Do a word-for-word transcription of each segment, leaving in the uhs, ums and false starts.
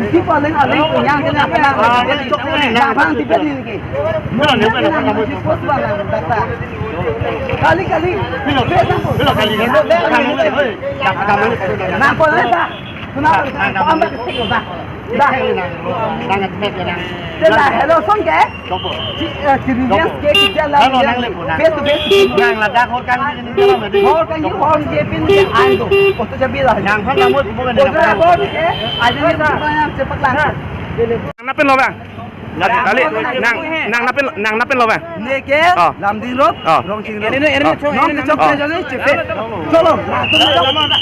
Isi paling aling punya kena kena. Yang bang tipe ni ke. Mana ni mana kamu? Kali kali. Nang pon sa. Kuna pon sa. Dah. Dah. Dah. Hello, song ke? Ci-, eh, ciri khas ke kita lah. Hello, nang lepo, nang. Face to face. Nang ladak hor kang ni, ni dalam tadi. Hor kang ni, hor ni pin ni ando. Foto jabi lah. Nang phan kamu bukan foto dalam. Hor ke, ada ni yang cepat lah. Nang napin lo bang? Kali, nang, nang napin, nang napin lo bang? Neke, oh. Lamding Road, oh. Rongching Road. Ini, ini, ini, nom ini, kechok oh. Kejong ni cepat. Cholo, nah, tu dah.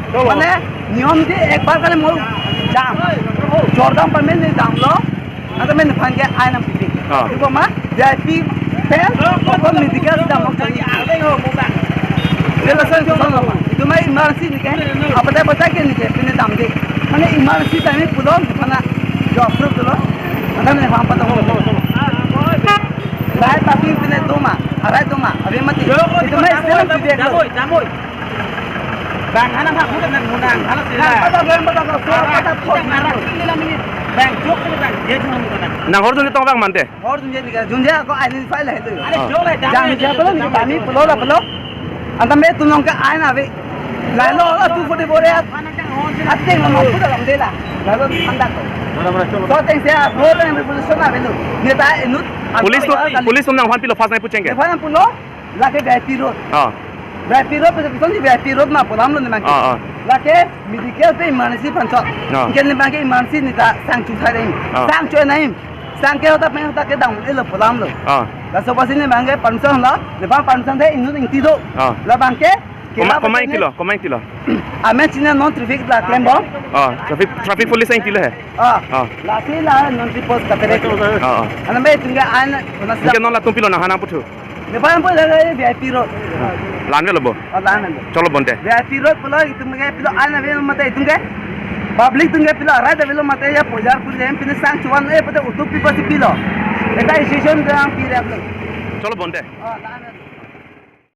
Mane, niyom ke ekbar kali mo jam. Jordam pame ne damlo. Anta me nephan ke ain nangpipe. Ah. Ipo ma, V I P pen, okon medical damlo. Dia lason koson lo ma. Itum ma emergency ne ke, apatai apatai ke ne ke, pine damde. Mane emergency time pulo, mana job group pulo. Anta nephan patang lo. Rai tapi pine do ma, arai do ma, abe mati. Itum ma istilah tu dia. Damoi, damoi. Bang hana bang, hana nang munang, hana sila. Bang, pada bang, pada bang, pada bang, pada bang. Bang, jok sila bang, dia cuma munang. Nang hor jun tong bang mante. Hor jun jadi kan, jun dia ko identify lah itu. Ada jok lah, jam dia pelo ni, kami pelo lah pelo. Anta me tunong ke ain ave. Lalu lah tu photo bore at. Ating lo mampu dalam dela. Lalu anda tu. Mana, mana, cholo. So teng saya, road and revolution ave tu. Neta inut. Police tu, police tu nangphan pilo first nangpu chengke. Nangphan pulo. Lake V I P road. Ah. V I P road, pada piton di V I P road ma pulo damlo ne mangke. Ah, ah. Lake medical pe emergency phanchot. Ah. Ingke ne mangke emergency neta sang chu thai dei. Ah. Sang chu naim. Sang ke hota pen hota ke dam elo pulo damlo. Ah. Laso apotsi ne mangke permission lo. Nephan permission de inut ingti do. Ah. La bangke. Koma, koma ingtilo, koma ingtilo. Amen china non traffic la klembom. Ah, traffic, traffic police ingtilo he. Ah. Ah. Lasi la non traffic post katere. Ah, ah. Ana me tunga an, ona sila. Ingke non latum pilo nangphan nangputhu. Nephan pu la V I P road. La-an avelo bo. Ah, la-an avelo. Cholo bonte. V I P road pulo itum ke pilo ain avelo mate itum ke. Public atum ke pilo arai avelo mate ya pojar pur jem pine sang chuan e pute utup pipo si pilo. Eta decision dang pi rap lo. Cholo bonte. Ah, la-an avelo.